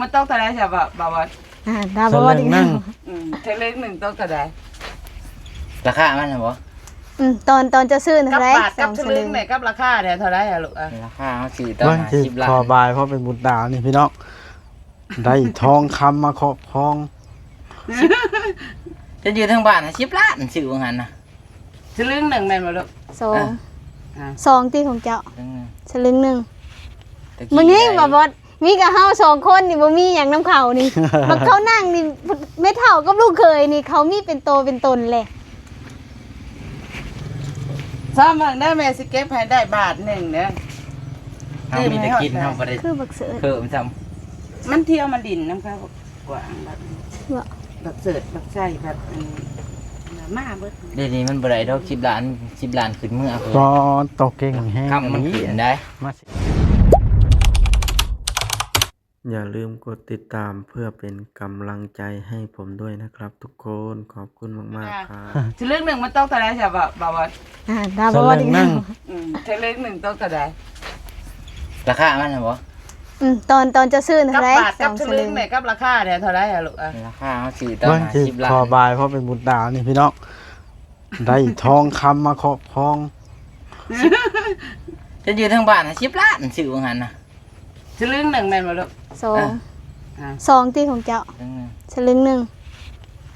ມັນຕົກເທົ່າໃດຊະ ບ່າວ ບ່າວບອດ? ອ່າ ດາວ ສະເລິງໜຶ່ງ ອືມ ສະເລິງໜຶ່ງຕົກເທົ່າໃດ? ລາຄາມັນນະບໍ? ອືມ ຕອນ ຕອນເຈົ້າຊື້ນະ ກັບ ເທົ່າໃດ? ບາດກັບສະເລິງນີ້ ກັບລາຄາເດ ເທົ່າໃດອະລູກ? ອ່ະ ລາຄາເຮົາຊື້ຕອນ ເບິ່ງ ຫ້າສິບລ້ານ ຂໍບາຍ ເພາະເປັນບຸນຕານີ້ພີ່ນ້ອງ ໄດ້ທອງຄຳມາຄອບຄອງ ຈະຢູ່ທາງບ້ານຫ້າສິບລ້ານ ຊື້ວ່າງຫັ້ນນະ. ສະລຶງໜຶ່ງແມ່ນບໍ່ລູກ? ສອງ ອ່າ ສອງຕິຂອງເຈົ້າ ສະລຶງໜຶ່ງ ສະລຶງໜຶ່ງ. ເບິ່ງນີ້ ຕະກີ້ໄດ້ ບໍ່ບອດ ມີແຕ່ເຮົາສອງຄົນນີ້ ບໍ່ມີຫຍັງນຳເຂົານີ້ ບັກເຂົານັ່ງນີ້ ແມ່ເຖົ້າກັບລູກເຂີຍນີ້ ເຂົາມີເປັນໂຕເປັນຕົນແຫຼະ. ຊອມເບິ່ງເດີ ແມ່ຊິເກັບໃຫ້ໄດ້ບາດໜຶ່ງເດີ. ເຮົາມີແຕ່ກິນ ເຮົາບໍ່ໄດ້ ຄືບັກເສີດ ເພີ່ມຊ້ຳ ມັນທ່ຽວມາຫຼິ້ນນຳເຂົາ. ກວ້າງແບບນີ້ ເນາະ ບັກເສີດບັກໄຊ ແບບ ອັນ ມາເບິດ. ດຽວນີ້ມັນບໍ່ໄດ້ດອກ ສິບລ້ານ ສິບລ້ານຂຶ້ນເມືອພຸ້ນ. ກໍຕົກເກັ່ງແຮງ ຄຳມັນຂຶ້ນໄດ໋ ມາຊິ ຢ່າລືມກົດຕິດຕາມເພື່ອເປັນກຳລັງໃຈໃຫ້ຜົມດ້ວຍນະຄັບທຸກຄົນ. ຂອບຄຸນມາກໆ ອ່າ ຄັບ. ສະລຶງໜຶ່ງມັນຕົກເທົ່າໃດຊະ ບ່າວ ບ່າວບອດ? ອ່າ ດາວ ສະລຶງໜຶ່ງ ອືມ ສະລຶງໜຶ່ງຕົກເທົ່າໃດ? ລາຄາມັນນະບໍ? ອືມ ຕອນ ຕອນເຈົ້າຊື້ນະ ກັບ ເທົ່າໃດ? ບາດກັບສະລຶງນີ້ ສອງສະລຶງ ກັບລາຄາເດ ເທົ່າໃດອະລູກ? ອ່ະ ລາຄາເຮົາຊື້ຕອນ ຫ້າສິບລ້ານ ເບິ່ງ ຂໍບາຍ ເພາະເປັນບຸນຕານີ້ພີ່ນ້ອງ ໄດ້ທອງຄຳມາຄອບຄອງ. ຈະຢູ່ທາງບ້ານຫ້າສິບລ້ານ ຊື້ວ່າງຫັ້ນນະ. ສະລຶງໜຶ່ງແມ່ນບໍ່ລູກ? ສອງ ອ່ະ ອ່ະ ສອງຕິຂອງເຈົ້າ ສະລຶງໜຶ່ງ ສະລຶງໜຶ່ງ.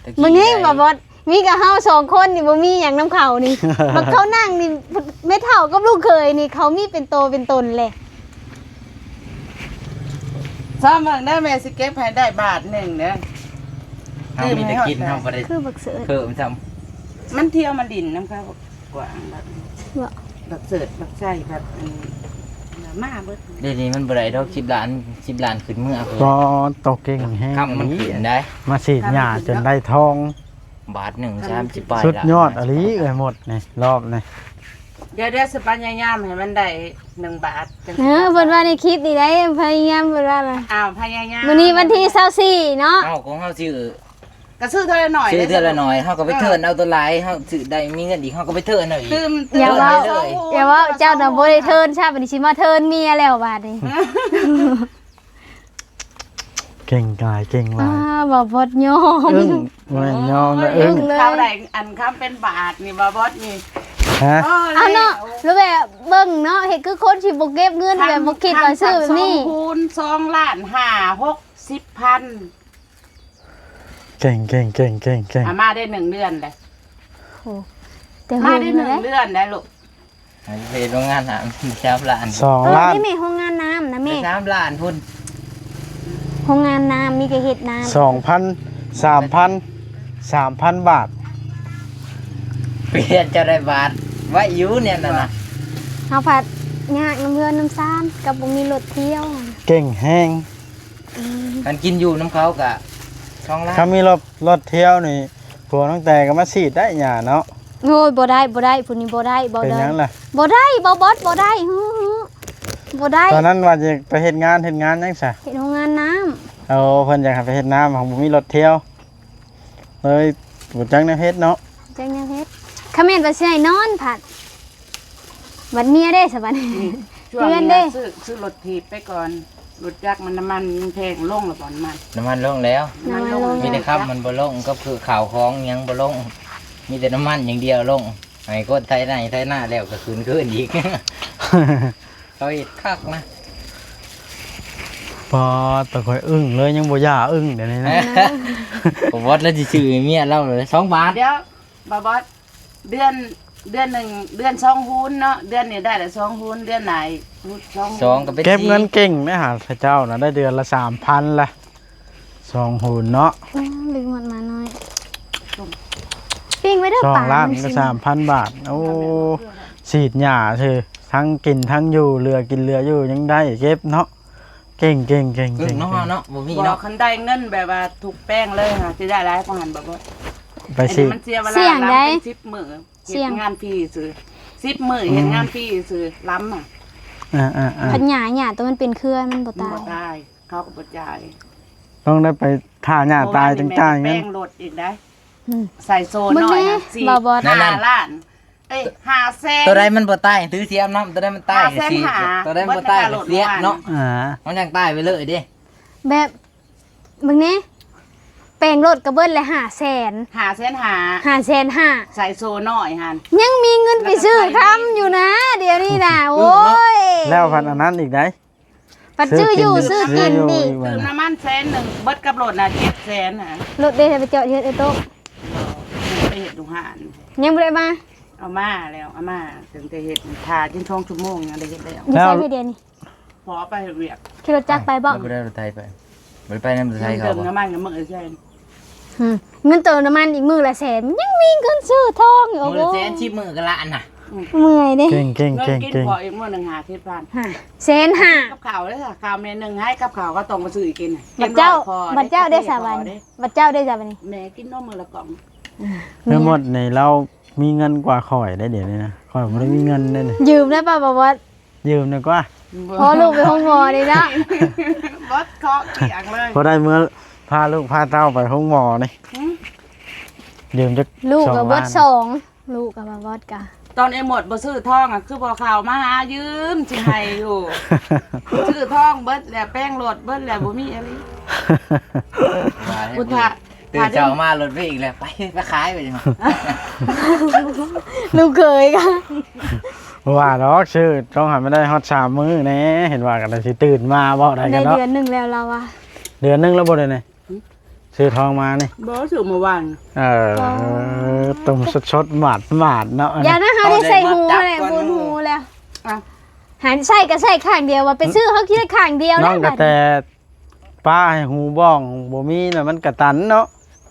ຕະກີ້ ເບິ່ງນີ້ ໄດ້ ບໍ່ບອດ ມີແຕ່ເຮົາສອງຄົນນີ້ ບໍ່ມີຫຍັງນຳເຂົານີ້ ບັກເຂົານັ່ງນີ້ ແມ່ເຖົ້າກັບລູກເຂີຍນີ້ ເຂົາມີເປັນໂຕເປັນຕົນແຫຼະ. ຊອມເບິ່ງເດີ ແມ່ຊິເກັບໃຫ້ໄດ້ບາດໜຶ່ງເດີ. ເຮົາມີແຕ່ກິນ ເຮົາບໍ່ໄດ້ ຄືບັກເສີດ ເພີ່ມຊ້ຳ ມັນທ່ຽວມາຫຼິ້ນນຳເຂົາ. ກວ້າງແບບນີ້ ເນາະ ບັກເສີດບັກໄຊ ແບບ ອັນ ມາເບິດ. ດຽວນີ້ມັນບໍ່ໄດ້ດອກ ສິບລ້ານ ສິບລ້ານຂຶ້ນເມືອພຸ້ນ. ກໍຕົກເກັ່ງແຮງ ຄຳມັນຂຶ້ນໄດ໋ ມາສີດຫຍ້າຈົນໄດ້ທອງ ບາດໜຶ່ງສາມສິບປາຍ ສຸດຍອດອີ່ຫຼີເອື້ອຍມົດນີ້ ຮອບນີ້. ດຽວ ດຽວຊິພະຍາຍາມໃຫ້ມັນໄດ້ໜຶ່ງບາດ. ເອີ ເພິ່ນວ່າໃນຄລິບນີ້ໄດ໋ ພະຍາຍາມ ເພິ່ນວ່ານະ. ອ້າວ ພະຍາຍາມ ມື້ນີ້ວັນທີຊາວສີ່ເນາະ. ເອົາ ຂອງເຮົາຊື່ ກໍຊື້ເທື່ອລະໜ້ອຍ ຊື້ເທື່ອລະໜ້ອຍ ເຮົາກໍໄປເທີນເອົາຕົວຫຼາຍ ເຮົາຊື້ໄດ້ມີເງິນອີກ ເຮົາກໍໄປເທີນເອົາອີກ. ຢ່າເວົ້າ ຢ່າເວົ້າ ເຈົ້ານະບໍ່ໄດ້ເທີນຊ້ຳ ບາດນີ້ຊິມາເທີນເມຍແລ້ວບາດນີ້. ເກັ່ງກາຍເກັ່ງຫຼາຍ ອ່າ ບໍ່ບອດຍອມ ອຶ້ງ ບໍ່ແມ່ນຍອມນະ ອຶ້ງ ເອົາໄດ້ອັນຄຳເປັນບາດນີ້ ບໍ່ບອດນີ້ ຮະ? ເອົາເນາະ ຫຼືແບບເບິ່ງເນາະ ເຮັດຄືຄົນຊິບໍ່ເກັບເງິນ ແບບບໍ່ຄິດວ່າຊື້ແບບນີ້ ສອງຄູນສອງລ້ານຫ້າ ຫົກສິບພັນ. ເກັ່ງ ເກັ່ງ ເກັ່ງ ເກັ່ງ ເກັ່ງ ອ່ະ ມາໄດ້ໜຶ່ງເດືອນແລ້ວ. ໂອ້ ແຕ່ມາໄດ້ໜຶ່ງເດືອນແລ້ວລູກ. ເຮັດໂຮງງານນ້ຳ ສາມລ້ານ ສອງລ້ານ ເອີ ນີ້ແມ່ ໂຮງງານນ້ຳນະແມ່ ສາມລ້ານພຸ້ນ. ໂຮງງານນ້ຳ ມີແຕ່ເຮັດນ້ຳ ສອງພັນ ສາມພັນ ສາມພັນບາດ. ເພື່ອນຈະໄດ້ບາດໄວ້ຢູ່ແນວນັ້ນນະ. ເຮົາພັດຍາກນຳເຮືອນນຳຊານ ກັບບໍ່ມີລົດທ່ຽວ. ເກັ່ງແຮງ ອືມ ຄັນກິນຢູ່ນຳເຂົາກະສອງລ້ານ ຄັນມີລົດ ລົດທ່ຽວນີ້ ຜົວນ້ອງແຕ່ກໍມາສີດໄດ້ຫຍ້າເນາະ. ໂອ້ຍ ບໍ່ໄດ້ ບໍ່ໄດ້ ຜູ້ນີ້ບໍ່ໄດ້ ບໍ່ໄດ້. ເປັນຫຍັງລະ? ບໍ່ໄດ້ ບໍ່ບອດ ບໍ່ໄດ້ ຫື ບໍ່ໄດ້. ຕອນນັ້ນວ່າຈະໄປເຮັດງານ ເຮັດງານຫຍັງຊະ? ເຮັດໂຮງງານນ້ຳ. ໂອ້ ເພິ່ນຢາກໃຫ້ໄປເຮັດນ້ຳ ເຮົາບໍ່ມີລົດທ່ຽວ ເລີຍບໍ່ຈັກແນວເຮັດເນາະ ບໍ່ຈັກແນວເຮັດ. ຄະແມ່ນວ່າຊິໃຫ້ນອນພັດ ບັດເມຍເດ້ສະບັດນີ້ ອືມ ຊ່ວງນີ້ນະ ເຮືອນເດ້ ຊື້ ຊື້ລົດຖີບໄປກ່ອນ. ລົດຈັກມັນ ນ້ຳມັນແພງ ລົງແລ້ວບໍ່ນ້ຳມັນ? ນ້ຳມັນລົງແລ້ວ ນ້ຳມັນລົງແລ້ວ ມີແຕ່ຄຳມັນບໍ່ລົງ ກັບຄືຂ້າວຂອງຫຍັງບໍ່ລົງ ມີແຕ່ນ້ຳມັນຢ່າງດຽວລົງ. ໃຫ້ຄົນໄຖໄຮ່ໄຖນາແລ້ວກໍຂຶ້ນຄືນອີກ ເຂົາເຮັດຄັກນະ. ປາດ ຕາຂ້ອຍອຶ້ງເລີຍ ຍັງບໍ່ຢ່າອຶ້ງດຽວນີ້ນະ. ບໍ່ບອດແລ້ວຊິຊື້ໃຫ້ເມຍລາວເລີຍ ສອງບາດ. ດຽວ ບໍ່ບອດ ເດືອນ ເດືອນໜຶ່ງ ເດືອນສອງຫູນເນາະ ເດືອນນີ້ໄດ້ລະສອງຫູນ ເດືອນໜ້າອີກສອງຫູນ ສອງກໍເປັນ ເກັບເງິນເກັ່ງເດ້ຫາເຈົ້ານະ ໄດ້ເດືອນລະສາມພັນລະ ສອງຫູນເນາະ. ອືມ ລືມໝົດໝານ້ອຍ ປີ້ງໄວ້ເດີ ສອງລ້ານກໍສາມພັນບາດ. ໂອ້ ສີດຫຍ້າຊື່ ທັງກິນທັງຢູ່ ເຫຼືອກິນເຫຼືອຢູ່ ຍັງໄດ້ເກັບເນາະ. ເກັ່ງ ເກັ່ງ ເກັ່ງ ເກັ່ງເນາະ ເກັ່ງເນາະ ບໍ່ມີເນາະ. ບໍ່ ຄັນໄດ້ເງິນແບບວ່າຖືກແປງເລີຍຫາ ຊິໄດ້ຫຼາຍກວ່າຫັ້ນບໍ່? ບໍ່ ໄປຊິ ອັນນີ້ມັນເສຍເວລາ ສຽງໃດ ລຳເປັນສິບມື້ ສຽງ ເຮັດງານຟຣີຊື່ ສິບມື້ ອືມ ເຮັດງານຟຣີຊື່ ລຳຫັ້ນ. ອ່າໆໆ ຄັນຫຍ້າ ຫຍ້າໂຕມັນເປັນເຄືອ ມັນບໍ່ຕາຍ ມັນບໍ່ຕາຍ ເຂົາກໍບໍ່ຈ່າຍ. ຕ້ອງໄດ້ໄປຖ້າຫຍ້າຕາຍຈັ່ງຈ່າຍເງິນ ແປງລົດອີກໄດ໋. ອືມ ໃສ່ໂສ້ນ້ອຍ ເບິ່ງແດ່ ຫ້າ ສີ່ ບໍ່ບອດ ຫ້າລ້ານ ເອີຍ ຫ້າແສນ. ໂຕໃດມັນບໍ່ຕາຍ ຖືຊິເອົານຳ ໂຕໃດມັນຕາຍ ຫ້າແສນຫ້າ ໂຕໃດມັນບໍ່ຕາຍ ເສຍເນາະ. ອ່າ ມັນຍັງຕາຍໄປເລີຍເດ້ ແບບ ເບິ່ງແດ່ ແປງລົດກໍເບິດແລ້ວຫ້າແສນ ຫ້າແສນຫ້າ ຫ້າແສນຫ້າ ໃສ່ໂສ້ນ້ອຍຫັ້ນ ຍັງມີເງິນໄປຊື້ຄຳຢູ່ນະ ດຽວນີ້ນະ ໂອ້ຍ ແລ້ວພັດອັນນັ້ນອີກໃດ໋ ພັດຊື້ຢູ່ຊື້ກິນອີກ ຊື້ນ້ຳມັນແສນໜຶ່ງ ເບິດກັບລົດນະເຈັດແສນນະ ລົດເດ້ໄປຈອດເຮັດໄອ້ໂຕະ ໄປເຮັດຢູ່ຮ້ານ ຍັງບໍ່ໄດ້ມາ ເອົາມາແລ້ວ ເອົາມາຕັ້ງແຕ່ເຮັດ ຖ້າຈົນສອງຊົ່ວໂມງຍັງໄດ້ເຮັດແລ້ວ ຢູ່ໃສ ແລ້ວ ເດນີ້ ພໍໄປເຮັດວຽກ ຂີ່ລົດຈັກໄປບໍ່ ບໍ່ໄດ້ລົດໄຖໄປ ບໍ່ໄດ້ໄປນຳລົດໄຖເຂົາ ເຕີມນ້ຳມັນກັບມື້ແສນ ອືມ ເງິນເຕີມນ້ຳມັນອີກມື້ລະແສນ ຍັງມີເງິນຊື້ທອງຢູ່ ມື້ແສນ ໂອ້ໂຫ ສິບມື້ກໍລ້ານນະ ເມື່ອຍເດ້ ເກັ່ງໆໆໆ ເງິນກິນພໍອີກມື້ໜຶ່ງຫ້າສິບພັນ ຫ້າແສນຫ້າ ກັບເຂົ້າເດ້ ເຂົ້າແມ່ນໜຶ່ງໃຫ້ກັບເຂົ້າກໍຕ້ອງມາຊື້ອີກກິນ ບັດເຈົ້າ ບັດເຈົ້າເດ້ສະບັດນີ້ ບັດເຈົ້າເດ້ສະບັດນີ້ ແມ່ກິນນົມມື້ລະກ່ອງ ແມ່ໝົດນີ້ລາວມີເງິນກວ່າຂ້ອຍໄດ໋ ດຽວນີ້ນະ ຂ້ອຍບໍ່ໄດ້ມີເງິນເດ້ນີ້ ຢືມໄດ້ປະ ບໍ່ ຢືມດີກວ່າ ພໍລູກໄປໂຮງໝໍນີ້ເນາະ ເບິດເຄາະກຽງເລີຍ ພໍໄດ້ເມືອພາລູກພາເຕົ້າໄປໂຮງໝໍນີ້ ອືມ ຢືມຈັກ ລູກກໍເບິດສອງ ສອງ ລູກກໍວ່າວອດກາ ຕອນໄອ້ໝົດບໍ່ຊື້ທອງອະ ຄືບໍ່ເຂົ້າມາຫາຢືມ ຊິໃຫ້ຢູ່ ຊື້ທອງເບິດແລ້ວ ແປງລົດເບິດແລ້ວ ບໍ່ມີອີ່ຫຼີ ວ່າໃຫ້ ພຸດທະ ຕື່ນເຊົ້າມາລົດມີອີກແລ້ວ ໄປ ໄປຂາຍໄປ ລູກເຂີຍກະ ບໍ່ວ່າດອກ ຊື້ຕ້ອງໃຫ້ມັນໄດ້ຮອດສາມມື້ແດ່ ເຫັນວ່າກັນ ຊິຕື່ນມາເວົ້າໄດ້ກັນເນາະ ໄດ້ເດືອນໜຶ່ງແລ້ວລາວວ່າ ເດືອນໜຶ່ງແລ້ວບໍ່ໄດ້ນີ້ ຫື? ຊື້ທອງມານີ້ ບໍ່ ຊື້ມື້ວານ ເອີ ອໍ ຕົ້ມສົດໆ ໝາດໆ ເນາະ ຢ່ານະ ເຮົາໄດ້ໃສ່ຫູຫັ້ນແຫຼະ ບຸນຫູແລ້ວ ອ່ະ ຫັນໃສ່ກໍໃສ່ຂ້າງດຽວ ວ່າໄປຊື້ເຮົາຄິດໄດ້ຂ້າງດຽວ ນ້ອງກະແຕ ປ້າໃຫ້ຫູບ້ອງບໍ່ມີນະ ມັນກະຕັນເນາະ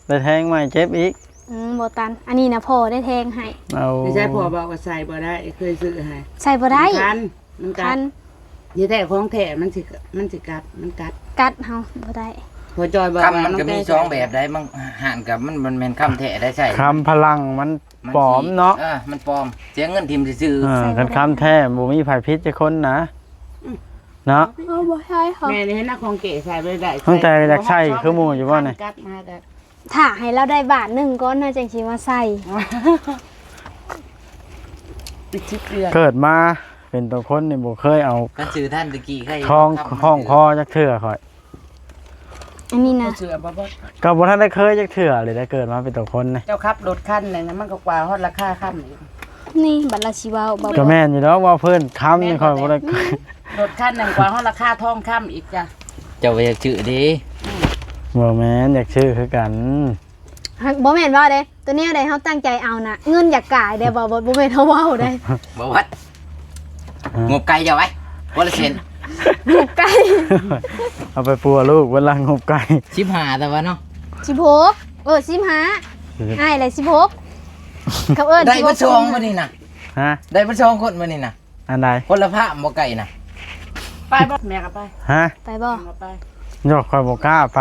ໄດ້ແທງໃໝ່ເຈັບອີກ ອືມ ບໍ່ຕັນ ອັນນີ້ນະພໍ່ໄດ້ແທງໃຫ້ ເອົາ ໄດ້ໃຊ້ພໍ່ບອກວ່າໃສ່ບໍ່ໄດ້ ເຄີຍຊື້ໃຫ້ ໃສ່ບໍ່ໄດ້ ຄັນ ມັນກັດ ຄັນ ທີ່ແທ້ຂອງແທ້ມັນຊິ ມັນຊິກັດ ມັນກັດ ກັດເຮົາບໍ່ໄດ້ ພໍ່ຈ່ອຍບອກ ຄຳມັນກໍມີສອງແບບໃດ໋ ບາງຮ້ານກໍມັນ ມັນແມ່ນຄຳແທ້ໄດ໋ ໃຊ້ ຄຳພະລັງມັນ ມັນ ປອມເນາະ ເອີ ມັນປອມ ເສຍເງິນຖິ້ມຊື່ໆ ເອີ ຄັນຄຳແທ້ບໍ່ມີໃຜຜິດຈັກຄົນນະ ອືມ ເນາະ ເອົາ ບໍ່ໃຊ້ເຂົາ ແມ່ນເຫັນນະ ຂອງເກໃສ່ບໍ່ໄດ້ ຕັ້ງແຕ່ຢາກໃຊ້ຄືໝູ່ຢູ່ບໍ່ນີ້ ກັດມາແລ້ວ ຖ້າໃຫ້ລາວໄດ້ບາດໜຶ່ງກ່ອນນະ ຈັ່ງຊິມາໃສ່ ເກີດມາເປັນຕົວຄົນນີ້ບໍ່ເຄີຍເອົາ ຄັນຊື່ທັນຕະກີ້ ທອງຄ່ອງຄໍຈັກເທື່ອຂ້ອຍ ອັນນີ້ນະ ເຊື່ອບໍ່ ບໍ່ ກໍບໍ່ທັນໄດ້ເຄີຍຈັກເທື່ອເລີຍ ໄດ້ເກີດມາເປັນຕົວຄົນນີ້ ເຈົ້າຂັບລົດຄັນນັ້ນນະ ມັນກໍກວ່າຮອດລາຄາຄຳອີກ ນີ້ບັດລາຊິເວົ້າ ກໍແມ່ນຢູ່ດອກ ເວົ້າເພິ່ນຄຳນີ້ ຂ້ອອຍບໍ່ໄດ້ ລົດຄັນນັ້ນກວ່າຮອດລາຄາທອງຄຳອີກຈ້ະ ເຈົ້າບໍ່ຢາກຊື້ເດ້ ອືມ ບໍ່ແມ່ນ ຢາກຊື້ຄືກັນ ບໍ່ແມ່ນວ່າເດ້ ຕົວແນວໃດເຮົາຕັ້ງໃຈເອົານະ ເງິນຢາກກາຍເດ້ ບໍ່ ບໍ່ ບໍ່ແມ່ນເຮົາເວົ້າເດ້ ບໍ່ວັດ ຮະ ງົບໄກ່ເຈົ້າໄວ້ ຄົນລະເຊັນ ງົບໄກ່ ເອົາໄປປົວລູກເວລາງົບໄກ່ ສິບຫ້າ ແຕ່ວ່າເນາະ ສິບຫົກ ເອີ ສິບຫ້າ ອ້າຍແຫຼະ ສິບຫົກ ເຂົາເອີ້ນ ໄດ້ເບິດສອງມື້ນີ້ນະ ຮະ ໄດ້ເບິດສອງຄົນມື້ນີ້ນະ ອັນໃດ ຄົນລະພາບບໍ່ໄກນະ ໄປບໍ່ ແມ່ກໍໄປ ຮະ ໄປບໍ່ ແມ່ກໍໄປ ຍອກ ຂ້ອຍບໍ່ກ້າໄປ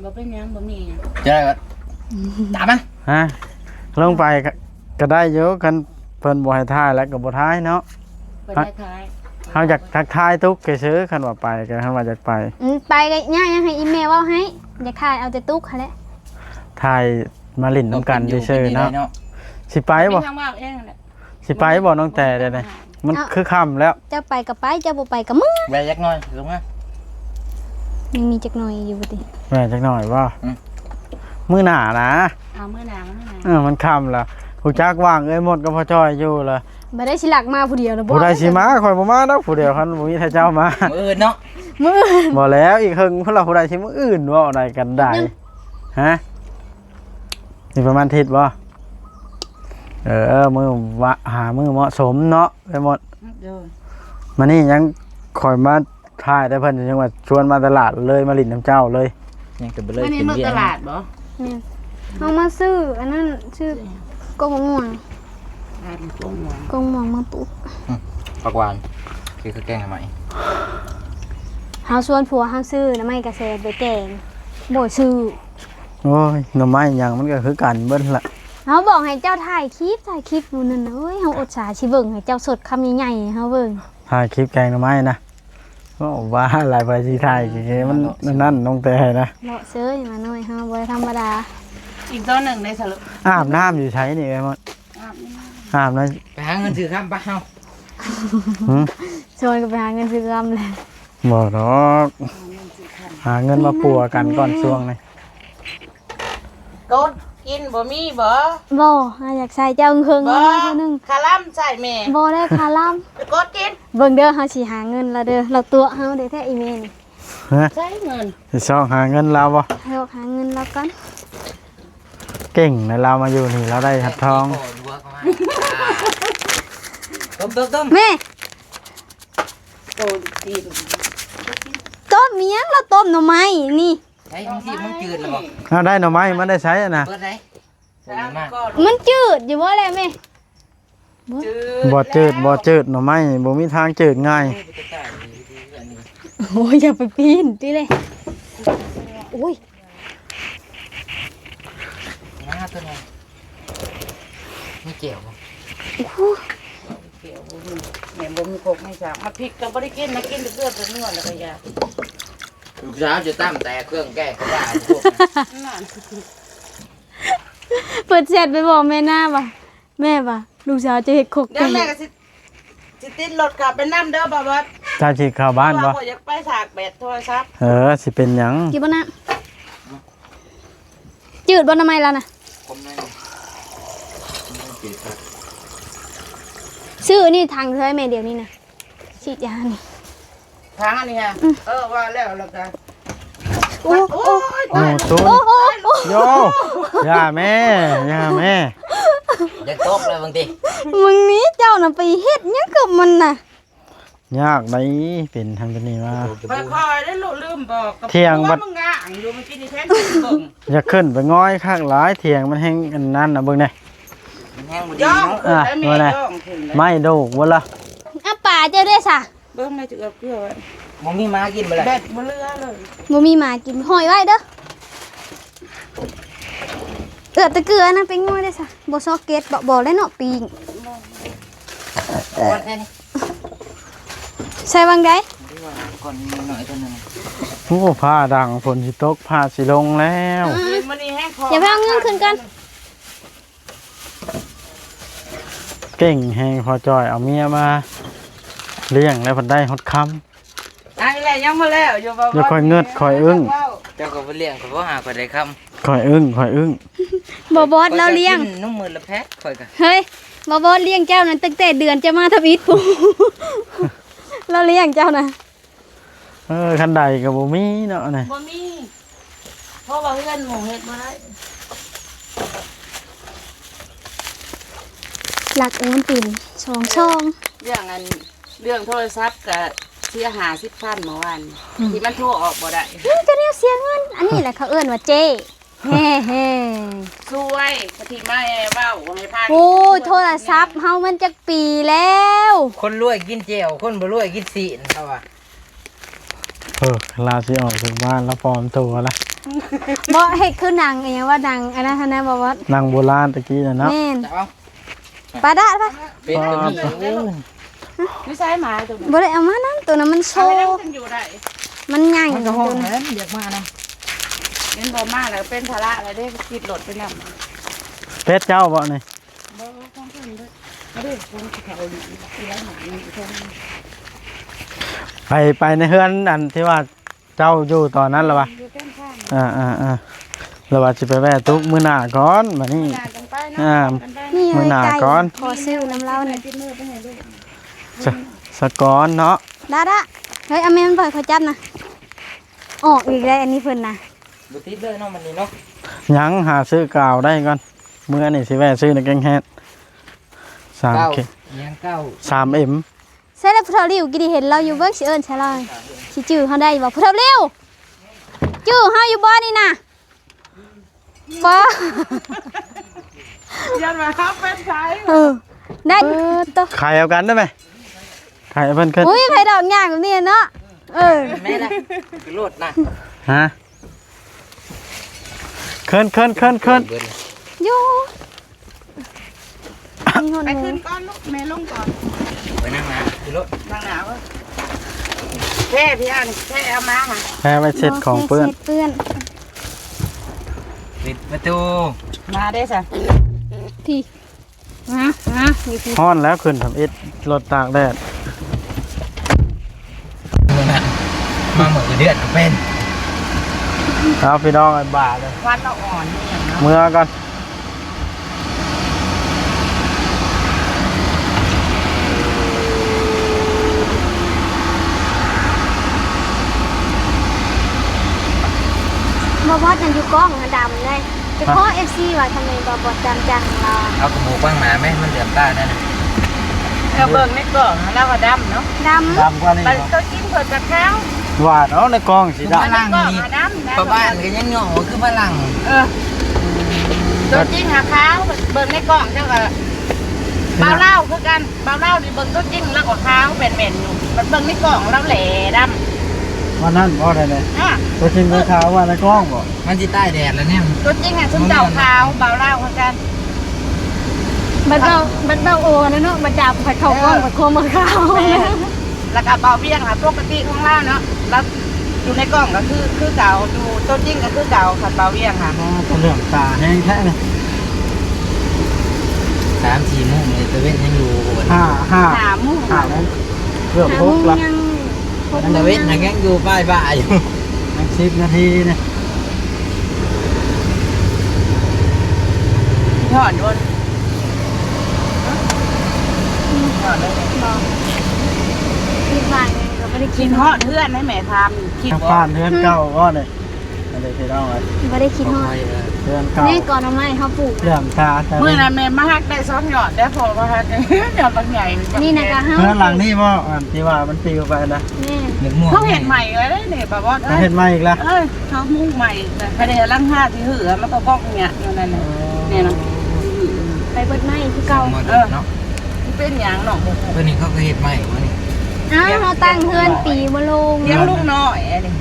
ບໍ່ເປັນຫຍັງ ບໍ່ມີຫຍັງ ຈະໄດ້ກໍຕາມມັນ ຮະ ລົງໄປກໍ ກໍໄດ້ຢູ່ ຄັນເພິ່ນບໍ່ໃຫ້ຖ່າຍແລ້ວກໍບໍ່ຖ່າຍເນາະ ເພິ່ນໃຫ້ຖ່າຍ ເຮົາຢາກທັກທາຍຕຸກຊື່ໆ ຄັນວ່າໄປ ກໍຄັນວ່າຢາກໄປ ອືມ ໄປກໍຍາກຫຍັງ ໃຫ້ອີ່ແມ່ເວົ້າໃຫ້ ຢາກຖ່າຍເອົາແຕ່ຕຸກຫັ້ນແຫຼະ ຖ່າຍມາຫຼິ້ນນຳກັນຊື່ໆ ເນາະ ເນາະ ຊິໄປບໍ່ ເປັນຫຍັງວ່າເອງຫັ້ນແຫຼະ ຊິໄປບໍ່ນ້ອງແຕ ດຽວນີ້ ມັນຄືຄ່ຳແລ້ວ ເຈົ້າໄປກໍໄປ ເຈົ້າບໍ່ໄປກໍເມືອ ແວ່ຈັກໜ່ອຍ ລົງມາ ຍັງມີຈັກໜ່ອຍຢູ່ຕິ ແວ່ຈັກໜ່ອຍບໍ່ ອືມ ມື້ໜ້ານະ ເອົາມື້ໜ້າ ມື້ໜ້າ ເອີ ມັນຄ່ຳແລ້ວ ຮູ້ຈັກຫວ່າງເອື້ອຍມົດກັບພໍ່ຈ້ອຍຢູ່ລະ ບໍ່ໄດ້ ຊິລັກມາຜູ້ດຽວນະ ຜູ້ໃດຊິມາ ຂ້ອຍບໍ່ມາດອກຜູ້ດຽວ ຄັນບໍ່ມີໃຜເຈົ້າມາ ມື້ອື່ນເນາະ ມື້ອື່ນ ບໍ່ແລ້ວ ອີກເຄິ່ງພຸ້ນລະ ຜູ້ໃດຊິມື້ອື່ນ ເວົ້າໄດ້ກັນໄດ ຮະ ອີກປະມານທິດບໍ່ ເອີ ມື້ວະ ຫາມື້ເໝາະສົມເນາະ ໄປໝົດ ໂດຍ ມານີ້ຍັງຂ້ອຍມາຖ່າຍແຕ່ເພິ່ນຍັງວ່າຊວນມາຕະຫຼາດ ເລີຍມາຫຼິ້ນນຳເຈົ້າເລີຍ ຍັງກໍບໍ່ເລີຍ ມື້ນີ້ມື້ຕະຫຼາດບໍ່ ແມ່ນ ເຮົາມາຊື້ອັນນັ້ນ ຊື້ກົກມະມ່ວງ ອ່າ ກົກມ່ວງ ກົກມ່ວງມາປູກ ອືມ ຜັກຫວານ ຄື ຄືແກງໜໍ່ໄມ້ ເຮົາຊວນຜົວເຮົາຊື້ໜໍ່ໄມ້ກະແຊໄປແກງ ບໍ່ຊື້ ໂອ້ຍ ໜໍ່ໄມ້ຫຍັງມັນກໍຄືກັນເບິດຫັ້ນລະ ເຮົາບອກໃຫ້ເຈົ້າຖ່າຍຄລິບ ຖ່າຍຄລິບມື້ນັ້ນນະ ໂອ້ຍ ເຮົາອຸດສາຊິເບິ່ງ ໃຫ້ເຈົ້າສົດຄຳໃຫຍ່ໆໃຫ້ເຮົາເບິ່ງ ຖ່າຍຄລິບແກງໜໍ່ໄມ້ນະ ເວົ້າວ່າຫຼາຍ ໃຜຊິຖ່າຍ ມັນນັ້ນນ້ອງແຕນະ ເລາະເຊີຍ ມານ້ອຍເຮົາບໍ່ໄດ້ທຳມະດາ ອີກໂຕໜຶ່ງໄດ້ສະຫຼຸບ ອາບນ້ຳຢູ່ໃສນີ້ ເອື້ອຍມົດ ອາບນ້ຳ ອາບນ້ຳ ໄປຫາເງິນຊື້ຄຳປະເຮົາ ຫື ຊວນກັນໄປຫາເງິນຊື້ຄຳແຫຼະ ບໍ່ດອກ ຫາເງິນຊື້ຄຳ ຫາເງິນມາປົວກັນກ່ອນຊ່ວງນີ້. ກົດກິນບໍ່ມີບໍ່? ບໍ່ ຫາຢາກໃສ່ເຈົ້າເຄິ່ງໆ ບໍ່ ເອົາໜ້ອຍໜຶ່ງ. ຄາລຳໃສ່ແມ່. ບໍ່ໄດ້ຄາລຳ. ກົດກິນ. ເບິ່ງເດີ ເຮົາຊິຫາເງິນລາວເດີ ລາວຕົວະເຮົາເດ້ແທ້ອີແມ່ນີ້. ຮະ? ໃຊ້ເງິນ. ຊິຊອກຫາເງິນລາວບໍ່? ຊອກຫາເງິນລາວກ່ອນ. ເກັ່ງນະ ລາວມາຢູ່ນີ້ ລາວໄດ້ຮັບທອງ. ຕົ້ມໆໆ ແມ່. ໂອ້ຍ ຕີນ. ຕົ້ມອີ່ຫຍັງ? ລາວຕົ້ມໜໍ່ໄມ້ນີ້. ໃຊ້ຂອງທີ່ມັນຈືດແລ້ວບໍ່? ເອົາ ໄດ້ໜໍ່ໄມ້ມາໄດ້ໃຊ້ນະ. ເປີດໄດ້. ມັນຈືດຢູ່ບໍ່ແຫຼະແມ່? ບໍ່ຈືດ ບໍ່ຈືດ ໜໍ່ໄມ້ບໍ່ມີທາງຈືດງ່າຍ. ໂອ້ຍ ຢ່າໄປປີ້ນຕິເລີຍ. ໂອ້ຍ ມາຕົວນັ້ນ ມີແກ້ວບໍ່? ໂອ້ໂຫ ແມ່ນບໍ່ມີຄົກມີສາກ ມາພິກກໍບໍ່ໄດ້ກິນນະ ກິນແຕ່ເກືອແຕ່ນົວແລ້ວກໍຢາ. ລູກສາວຈະຕຳແຕ່ເຄື່ອງແກງກໍວ່າພວກນັ້ນ. ເພິ່ນແຊັດໄປບອກແມ່ນາວ່າ ແມ່ວ່າລູກສາວຈະເຮັດຄົກແຕກ. ດຽວແມ່ກໍຊິ ຊິຕິດລົດເຂົ້າໄປນຳເດີ ບ່າວບອດ. ເຈົ້າຊິເຂົ້າບ້ານບໍ່? ຂ້ອຍຢາກໄປສາກແບດໂທລະສັບ. ເອີ ຊິເປັນຫຍັງ? ກິນບໍ່ນ້ຳ? ຈືດບໍ່ໜໍ່ໄມ້ລາວນະ? ຊື້ນີ້ຖັງເທົ່າໃດແມ່ດຽວນີ້ນະ? ສີດຢານີ້ ທາງອັນນີ້ຮະ. ອືມ ເອີ ວ່າແລ້ວ ແລ້ວກະ ໂອ້ ໂອ້ຍ ໂອ້ຍ ຕາຍ ໂອ້ ໂອ້ ໂອ້ ໂອ້ ໂອ້ ໂອ້ ຢ່າແມ່ ຢ່າແມ່ ຢ່າຕົກເລີຍບາງທີ. ມຶງນີ້ເຈົ້ານະໄປເຮັດຫຍັງກັບມັນນະ? ຍາກໄດ໋ ເປັນທຳປານີວ່າ ຄ່ອຍໆ ໄດ້ລູກ ລືມບອກ ຖຽງບັດ ມັນງາງຢູ່ ມັນກິນອີແທນເບິ່ງ. ຢ່າຂຶ້ນໄປງອຍຄັກຫຼາຍ ຖຽງມັນແຮ່ງອັນນັ້ນນະ ເບິ່ງແດ່ ມັນແຮ່ງບໍ່ດີເນາະ. ອ່າ ເບິ່ງແດ່ ໄມ້ໂດກເບິດລະ. ອາ ປາເຈົ້າເດ້ສະ? ເບິ່ງແມ່ຈະເອືອບເກືອໄວ້ ບໍ່ມີໝາກິນບໍ່ລະ ແບດບໍ່ເຫຼືອເລີຍ ບໍ່ມີໝາກິນ ຫ້ອຍໄວ້ເດີ. ເອືອບແຕ່ເກືອນະ ເປັນງວດໄດ້ຊະ ບໍ່ຊອກເກັດ ບໍ່ ບໍ່ແລ້ວເນາະ ປີ້ງ ໃສ່ຫວ່າງໃດ? ກ່ອນໜ້ອຍເທົ່ານັ້ນ. ໂອ້ ຟ້າດັງ ຝົນຊິຕົກ ຟ້າຊິລົງແລ້ວ. ອ່າ ມື້ນີ້ແຮງພໍ ຢ່າໄປເອົາເງິນຂຶ້ນກ່ອນ. ເກັ່ງແຮງ ພໍ່ຈ້ອຍເອົາເມຍມາລ້ຽງແລ້ວ ເພິ່ນໄດ້ຮອດຄຳ. ອັນນີ້ແຫຼະ ຍັງບໍ່ແລ້ວຢູ່ ບໍ່ ດຽວຂ້ອຍເງິດຂ້ອຍອຶ້ງ. ເຈົ້າກໍບໍ່ລ້ຽງ ຂ້ອຍບໍ່ຫາຂ້ອຍໄດ້ຄຳ. ຂ້ອຍອຶ້ງ ຂ້ອຍອຶ້ງ. ບໍ່ບອດລາວລ້ຽງ ຂ້ອຍກໍກິນນົມມື້ລະແພັດ ຂ້ອຍກໍ. ເຮີ້ຍ ບໍ່ບອດລ້ຽງເຈົ້ານັ້ນ ຕັ້ງແຕ່ເດືອນເຈົ້າມາທຳອິດພຸ້ນ ລາວລ້ຽງເຈົ້ານະ. ເອີ ຄັນໄດກໍບໍ່ມີເນາະນີ້ ບໍ່ມີ ເພາະວ່າເຮືອນໝູ່ເຮັດບໍ່ໄດ້. ຫຼັກໂອນເປັນສອງຊ່ອງ. ເລື່ອງອັນ ເລື່ອງໂທລະສັບກະເສຍຫ້າສິບພັນເມື່ອວານ ອືມ ທີ່ມັນໂທອອກບໍ່ໄດ້. ມີແຕ່ແນວເສຍເງິນ ອັນນີ້ແຫຼະເຂົາເອີ້ນວ່າເຈ້. ແຮ ແຮ ຊ່ວຍ ກະທິມາແອເວົ້າໃຫ້ຟັງ. ໂອ້ຍ ໂທລະສັບເຮົາມັນຈັກປີແລ້ວ? ຄົນລວຍກິນແຈ່ວ ຄົນບໍ່ລວຍກິນຊີ້ນ ເຂົາວ່າ. ເອີ ລາວຊິອອກຈາກບ້ານລາວປອມຕົວລະ. ບໍ່ ເຮັດຄືໜັງອີ່ຫຍັງວ່າ ໜັງອັນນັ້ນຫັ້ນນະ ບໍ່ ບໍ່ ໜັງໂບລານຕະກີ້ນະເນາະ. ແມ່ນ ເອົາ ປາດະ ໄປ ເປັນຕົວນີ້. ຢູ່ໃສໝາຕົວນັ້ນ? ບໍ່ໄດ້ເອົາມານຳ ຕົວນັ້ນມັນໂຊ ມັນໃຫຍ່ ມັນກໍຮ້ອງແລ້ວ ຢາກມານຳ. ແມ່ນບໍ່ ມາແລ້ວເປັນພາລະແລ້ວເດ້ ຕິດລົດໄປນຳ. ເປັດເຈົ້າບໍ່ນີ້? ບໍ່ ຂອງເພິ່ນເບິດ. ເອົາເດ້ ຂອງເຂົາອີກ ໄປ ໄປໃນເຮືອນອັນທີ່ວ່າ ເຈົ້າຢູ່ຕອນນັ້ນລະວະ? ຢູ່ແຄມທາງ. ອ່າໆໆ ລະວ່າຊິໄປແວ່ຕຸກມື້ໜ້າກ່ອນ ບາດນີ້. ມື້ໜ້າຈັ່ງໄປເນາະ. ອ່າ ມື້ໜ້າກ່ອນ ຂໍຊື້ນຳລາວນີ້ ສະ ສະກ່ອນເນາະ. ດາດາ ເຮີ້ຍ ເອົາແມ່ມັນໄປ ຂ້ອຍຈັບນະ. ອອກອີກແລ້ວ ອັນນີ້ເພິ່ນນະ. ບໍ່ຕິດເລີຍເນາະ ມັນນີ້ເນາະ. ຍັງ ຫາຊື້ກາວໄດ້ກ່ອນ. ມື້ນີ້ຊິແວ່ຊື້ໃນແກງແຮດ ສາມ ເກົ້າ ເຄ ຫຍັງ ເກົ້າ ສາມເອັມ. ໃສ່ລະ ຜູ້ເຖົ້າລິ້ວ ກີ້ນີ້ເຫັນລາວຢູ່ ເບິ່ງຊິເອີ້ນໃສ່ລາວ ຊິຈື່ເຮົາໄດ້ບໍ່ ຜູ້ເຖົ້າລິ້ວ? ຈື່ເຮົາຢູ່ບໍ່ນີ້ນະ? ບໍ່ ຢ້ານວ່າເຮົາເປັນໃສ. ເອີ ໄດ້ ເອີ ໂຕ ຂາຍເອົາກັນໄດ້ໄໝ? ຂາຍເພິ່ນຂຶ້ນ. ອຸ້ຍ ໃຜດອກຍາກແບບນີ້ເນາະ. ເອີ ແມ່ນລະ ຄືໂລດນະ. ຮະ? ເຄີນ ເຄີນ ເຄີນ ເຄີນ ຢູ່ ມີຮອດ ໄປຂຶ້ນກ່ອນລູກ ແມ່ລົງກ່ອນ. ໄປນັ່ງໜ້າ ຂຶ້ນລົດ ນັ່ງໜ້າເວີ້ຍ. ແພ ພີ່ອັນ ແພເອົາມາຫາ ແພໄວ້ເຊັດຂອງເປື້ອນ ໂອເຄ ເຊັດເປື້ອນ. ປິດປະຕູ ມາເດ້ສະ ພີ່. ຮະ ຮະ ຢູ່ທີ່ ຮ້ອນແລ້ວ ຂຶ້ນທຳອິດ ລົດຕາກແດດ. ມາມື້ເດືອນກໍເປັນ ເອົາພີ່ນ້ອງ ອ້າຍບ້າເລີຍ ຄວັນລະອ່ອນອີ່ຫຍັງເນາະ ເມືອກ່ອນ. ບໍ່ບອດນັ້ນຢູ່ກ້ອງນະດຳເລີຍ ໄປຂໍເອັຟຊີວ່າທຳໄມບໍ່ ບໍ່ຈຳຈັງລາວ. ເອົາກະໝູກວາງໜ້າແມ ມັນເຫຼືອມຕາໄດ້ນະ. ເອີ ເບິ່ງໃນກ້ອງລາວວ່າດຳເນາະ ດຳ ດຳກວ່ານີ້ ບັດໂຕຈິງເພິ່ນກະຂາວ. ວ່າເນາະ ໃນກ້ອງຊິດຳ ໃນກ້ອງນະດຳ ພໍ່ບ້ານກະຍັງຍໍຄືຝຣັ່ງ. ເອີ ໂຕຈິງຫາຂາວ ເບິ່ງໃນກ້ອງເຈົ້າກະ ບ່າວລາວຄືກັນ. ບ່າວລາວນີ້ເບິ່ງໂຕຈິງລາວກະຂາວແບນໆຢູ່ ບັດເບິ່ງໃນກ້ອງລາວແຫຼດຳ. ວ່ານັ້ນບໍ່ໄດ້ເລີຍ ອາ ໂຕຈິງກະຂາວ ວ່າໃນກ້ອງບໍ່ ມັນຊິຕາຍແດດລະແນວ. ໂຕຈິງຫັ້ນຊຸມເຈົ້າຂາວ ບ່າວລາວຄືກັນ. ບັດເວົ້າ ບັດເວົ້າໂອນະເນາະ ບັດຈັບ ບັດເຂົ້າກ້ອງ ເອີ ບັດຄວາມມາຂາວ. ແມ່ນ ລະກະບ່າວວຽງຫັ້ນປົກກະຕິຂອງລາວເນາະ ລາວຢູ່ໃນກ້ອງກະຄື ຄືເກົ່າ ຢູ່ໂຕຈິງກະຄືເກົ່າ ຄັນບ່າວວຽງຫັ້ນ. ອໍ ເຫຼືອມຕາແຮງແທ້ນະ. ສາມສີ່ໂມງເລີຍ ຕາເວັນຍັງຢູ່ ຫ້າ ຫ້າ ຫ້າໂມງ ຫ້າໂມງ ເກືອບຫົກລະ ຍັງຫົກໂມງ ຕາເວັນຫັ້ນຍັງຢູ່ບ່າຍໆຢູ່ ຍັງສິບນາທີນະ. ຮອດຢູ່ ຮອດແລ້ວ ບໍ່ ຄິດວ່າຫຍັງກະບໍ່ໄດ້ຄິດ ຄິດຮອດເຮືອນໃຫ້ແມ່ຖາມ ຄິດ ທາງ ບໍ່ ບ້ານເຮືອນເກົ່າບໍ່ນີ້. ອັນນີ້ພີ່ນ້ອງເອີຍ ບໍ່ໄດ້ຄິດຮອດ ເຮືອນເກົ່າ ນີ້ກອນໜໍ່ໄມ້ເຮົາປູກ ເລື່ອງຕາ ມື້ນັ້ນແມ່ມາຫັກໄດ້ສອງຍອດ ແຕ່ພໍມາຫັກຍອດບັກໃຫຍ່ ນີ້ນະກະເຮົາ ເຮືອນຫຼັງນີ້ບໍ່ ອັນທີ່ວ່າມັນປິວໄປນະ? ແມ່ນ ເຂົາເຮັດໃໝ່ແລ້ວເດ້ນີ້ ບ່າວບອດເອີຍ ເຮັດໃໝ່ອີກລະ. ເອີ ເຂົາມຸງໃໝ່ ພະແນກຫຼັງຄາທີ່ເຮືອ ມັນກະກ້ອງເຫຍຢູ່ນັ້ນນະ ອໍ ນີ້ນະ ໄປເບິດໃໝ່ຄືເກົ່າ ເອີ ເນາະ ເປັນຫຍັງເນາະ ໂຕນີ້ເຂົາກະເຮັດໃໝ່ບໍ່ນີ້? ອ້າວ ເຮົາຕັ້ງເຮືອນປີບໍ່ລົງ ລ້ຽງລູກນ້ອຍອັນນີ້.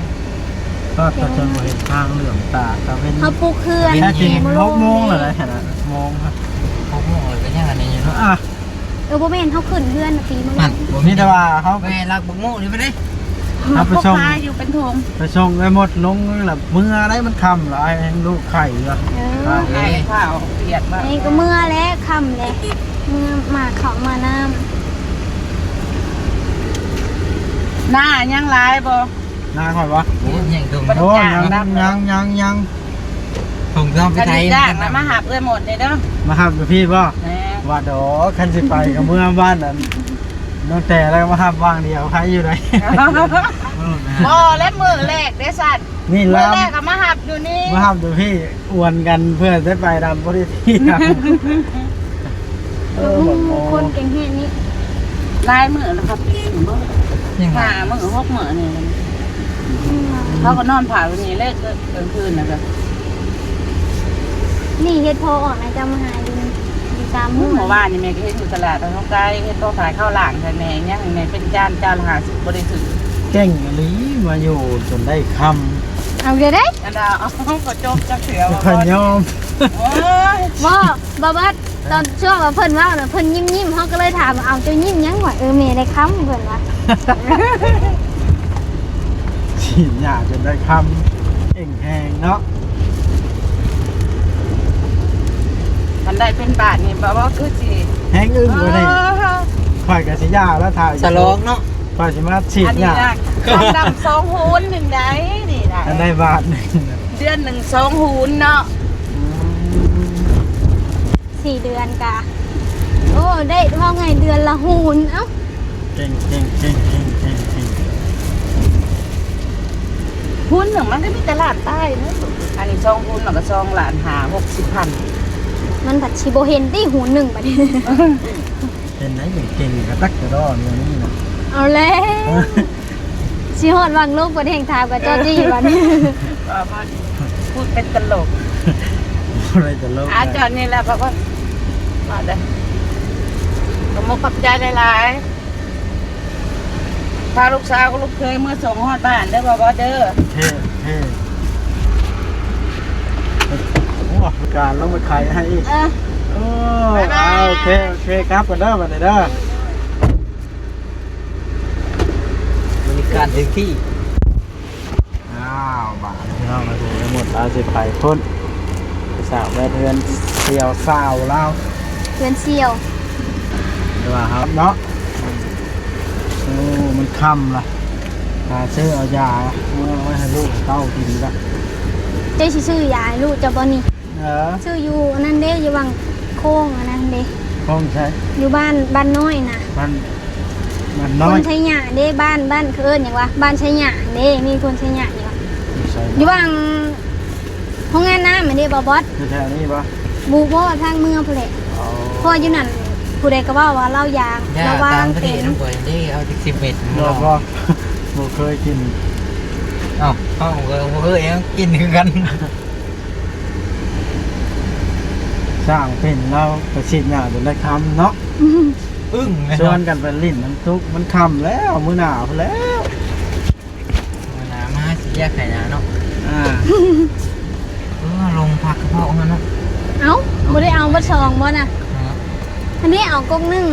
ກໍ ກໍຈົນບໍ່ເຫັນທາງເຫຼືອມຕາ ຕາເວັນ ເຮົາປຸກເຮືອນ ແທ້ຈິງຫົກໂມງແລ້ວນະ ຫົກໂມງ ຫົກໂມງກະຍັງອັນນີ້ຢູ່ເນາະ. ອ່ະ ເອີ ບໍ່ແມ່ນ ເຮົາຂຶ້ນເຮືອນນະ ປີມາລົງ ມີແຕ່ວ່າເຮົາ ແມ່ລັກບັກໂມນີ້ໄປເດ້ ເຮົາໄປສົ່ງ ພາຢູ່ເປັນຖົງ ໄປສົ່ງໄອ້ມົດລົງລະເມືອໄດ໋ ມັນຄ່ຳລະ ອ້າຍແຮງລູກໄຂ້ຢູ່. ເອີ ໄຂ້ ພາອອກວຽກມາ ນີ້ກະເມືອແລ້ວ ຄ່ຳແລ້ວ ເມືອໝາກເຂົ້າໝາກນ້ຳ. ນາຍັງຫຼາຍບໍ່? ນາຂ້ອຍບໍ່? ໂອ້ ຍັງ ໂອ້ ຍັງ ຍັງ ຍັງ ຍັງ ສົ່ງເຄື່ອງໄປໄທ ຄັນຈ້າງນະ ມາຮັບເອື້ອຍມົດນີ້ເດີ ມາຮັບຢູ່ພີ້ບໍ່? ແມ່ນ ວ່າດອກ ຄັນຊິໄປກະເມືອບ້ານນັ້ນ ນ້ອງແຕ່ ແລ້ວມາຮັບວ່າງດຽວ ໃຄຢູ່ໃດ໋. ບໍ່ ແລະມື້ແລກເດ້ຊັ້ນ ນີ້ ມື້ແລກກະມາຮັບຢູ່ນີ້ ມາຮັບຢູ່ພີ້ ອວນກັນເພື່ອໄດ້ໄປນຳ ບໍ່ໄດ້ທີນຳ. ເອີ ໂອ້ ຄົນເກັ່ງແຮງນີ້ ຫຼາຍມື້ແລ້ວຄັບ ເຫັນບໍ່ ຍັງ ຫ້າມື້ ຫົກມື້ນີ້ ອືມ ເຂົາກະນອນພັກຢູ່ນີ້ແຫຼະ ກາງຄືນນະກະ ນີ້ເຫັດເຜາະອອກນະ ເຈົ້າມາຫາຢູ່ນີ້ ຢູ່ສາມມື້ ມື້ວານນີ້ແມ່ກະເຫັນຢູ່ຕະຫຼາດເຮົາໄກ ເຫັດເຜາະຂາຍເຂົ້າຫຼາງໃຫ້ແມ່ ຍັງໃຫ້ແມ່ເປັນຈານ ຈານລະຫ້າສິບ ບໍ່ໄດ້ຖືກ. ເກັ່ງອີ່ຫຼີ ມາຢູ່ຈົນໄດ້ຄ່ຳ ເອົາເດີ ອັນດາ ເອົາ ກະຈົບຈັກເທື່ອ ຂ້ອຍຍອມ ໂອ້ຍ ບໍ່ ບໍ່ເບິດ ຕອນຊ່ວງວ່າເພິ່ນເວົ້ານະ ເພິ່ນຍິ້ມໆ ເຮົາກະເລີຍຖາມວ່າ ເອົາ ເຈົ້າຍິ້ມຫຍັງຫວາ? ເອີ ແມ່ໄດ້ຄ່ຳ ເພິ່ນວ່າ ສີດຫຍ້າຈົນໄດ້ຄ່ຳ ເກັ່ງແຮງເນາະ. ຄັນໄດ້ເປັນບາດນີ້ ບໍ່ວ່າຄືຊິແຮງອຶ້ງກວ່ານີ້ ເອີ ຂ້ອຍກະຊິຢ່າລະ ຖ້າສະຫຼອງເນາະ ຂ້ອຍຊິມາສີດຫຍ້າ ອັນນີ້ນະ ຄັນດຳສອງຫູນໜຶ່ງໃດ໋ ນີ້ນະ ຄັນໄດ້ບາດໜຶ່ງ ເດືອນໜຶ່ງສອງຫູນເນາະ. ອືມ ສີ່ເດືອນກະ ໂອ້ ໄດ້ເວົ້າໄງ ເດືອນລະຫູນ ເອົ້າ ເກັ່ງ ເກັ່ງ ເກັ່ງ ຫູນໜຶ່ງມັນກະມີແຕ່ລ້ານປາຍເນາະ ອັນນີ້ສອງຫູນມັນກະສອງລ້ານຫ້າ ຫົກສິບພັນ ມັນພັດຊິບໍ່ເຫັນຕິ ຫູນໜຶ່ງບາດນີ້ ເຫັນໄດ໋ ເກັ່ງກະຕັກກະດໍ້ແນວນີ້ນະ ເອົາແລ້ວ. ຊິຮອດຫວ່າງໂລກເພິ່ນແຮ່ງຖາມກະເຈົ້າຈີ້ບັດນີ້ ເອີ ມາ ພູດເປັນຕະຫຼົກ ບໍ່ໄດ້ຕະຫຼົກ ອາ ເຈົ້ານີ້ແຫຼະ ພະຄົນ ມາເດີ ຂອບອົກຂອບໃຈຫຼາຍໆ ພາລູກສາວກັບລູກເຂີຍເມືອສົ່ງຮອດບ້ານເດີ ບໍ່ບໍ່ເດີ ເທ່ ເທ່ ໂອ້ ການລົງໄປຂາຍໃຫ້ອີກ ເອີ ເອີ ບາຍບາຍ ໂອເຄ ໂອເຄ ກັບກັນເດີ ບັດນີ້ເດີ. ບໍລິການເຕັມທີ່ ອ້າວ ບາດນີ້ພີ່ນ້ອງ ໄປພຸ້ນ ໄປໝົດລາວ ຊິໄປພຸ້ນ ສາວແວະເຮືອນສ່ຽວສາວລາວ ເຮືອນສ່ຽວ ແຕ່ວ່າເຮົາເນາະ ໂອ້ ມັນຄ່ຳລະ ຫາຊື້ເອົາຢາເມືອໄວ້ໃຫ້ລູກເຕົ້າກິນລະ. ເຈົ້າຊິຊື້ຢາໃຫ້ລູກເຈົ້າບໍ່ນີ້? ເອີ ຊື້ຢູ່ອັນນັ້ນເດ້ ຢູ່ຫວ່າງໂຄ້ງອັນນັ້ນເດ້. ໂຄ້ງໃສ? ຢູ່ບ້ານ ບ້ານນ້ອຍນະ. ບ້ານ ບ້ານນ້ອຍ ຄົນໄຊຍະເດ້ ບ້ານ ບ້ານເຂົາເອີ້ນຫຍັງວະ ບ້ານໄຊຍະເດ້ ມີຄົນໄຊຍະຢູ່. ຢູ່ໃສ? ຢູ່ຫວ່າງໂຮງງານນ້ຳຫັ້ນເດ້ ບໍ່ບອດ? ຢູ່ແຖວນີ້ບໍ່? ບໍ່ ບໍ່ ທາງເມືອງພຸ້ນແຫຼະ. ອໍ ເພາະວ່າຢູ່ນັ້ນຜູ້ໃດກໍເວົ້າວ່າລາວຢາກ ຢາ ລະຫວ່າງ ຕ່າງປະເທດ ເປັນ ນຳຂ້ອຍເດ້ ເອົາຈັກສິບເມັດ ບໍ່ ບໍ່ ບໍ່ເຄີຍກິນ. ເອົ້າ ເຮົາກໍບໍ່ເຄີຍກິນຄືກັນ. ສ້າງເປັນ ລາວໄປສີດຫຍ້າຈົນໄດ້ຄ່ຳເນາະ. ອືມ ອຶ້ງເລີຍ ຊວນກັນໄປຫຼິ້ນນ້ຳຕົກ ມັນຄ່ຳແລ້ວ ມື້ໜ້າພຸ້ນແລ້ວ. ເວລາມາຊິແຍກໄຮ່ນາເນາະ. ອ່າ ເອີ ລົງຜັກກະເພາະຫັ້ນເນາະ. ເອົ້າ ບໍ່ໄດ້ເອົາເບິດສອງບໍ່ນະ? ເອີ ອັນນີ້ເອົາກົກໜຶ່ງ.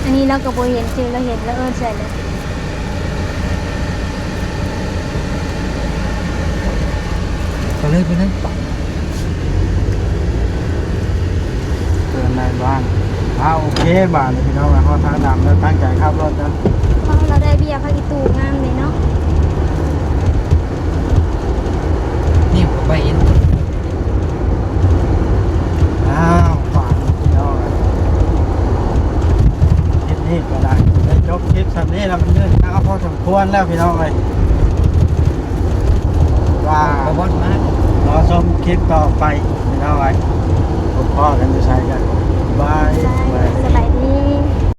ອັນນີ້ລາວກໍບໍ່ເຫັນ ຈື່ລາວເຫັນລາວເອີ້ນໃສ່ເລີຍ. ໄປເລີຍ ໄປເລີຍ ເດີນໃນບ້ານ. ອ່າ ໂອເຄ ບາດນີ້ພີ່ນ້ອງ ມາຮອດທາງດຳແລ້ວ ຕັ້ງໃຈຂັບລົດນະ. ເພາະວ່າລາວໄດ້ເບ້ຍຜັກອີຕູງາມເດ້ເນາະ. ນີ້ກໍໄປເຫັນ ອ້າວ ບາດນີ້ພີ່ນ້ອງ ຄລິບນີ້ກໍໄດ້ ໄດ້ຈົບຄລິບສ່ຳນີ້ແລ້ວ ມັນຍືດຍາວພໍສົມຄວນແລ້ວພີ່ນ້ອງເອີຍ. ວ່າ ບໍ່ ບໍ່ ມາ ລໍຊົມຄລິບຕໍ່ໄປພີ່ນ້ອງເອີຍ. ພົບພໍ້ກັນຢູ່ໃສກັນ ບາຍ ສະບາຍດີ.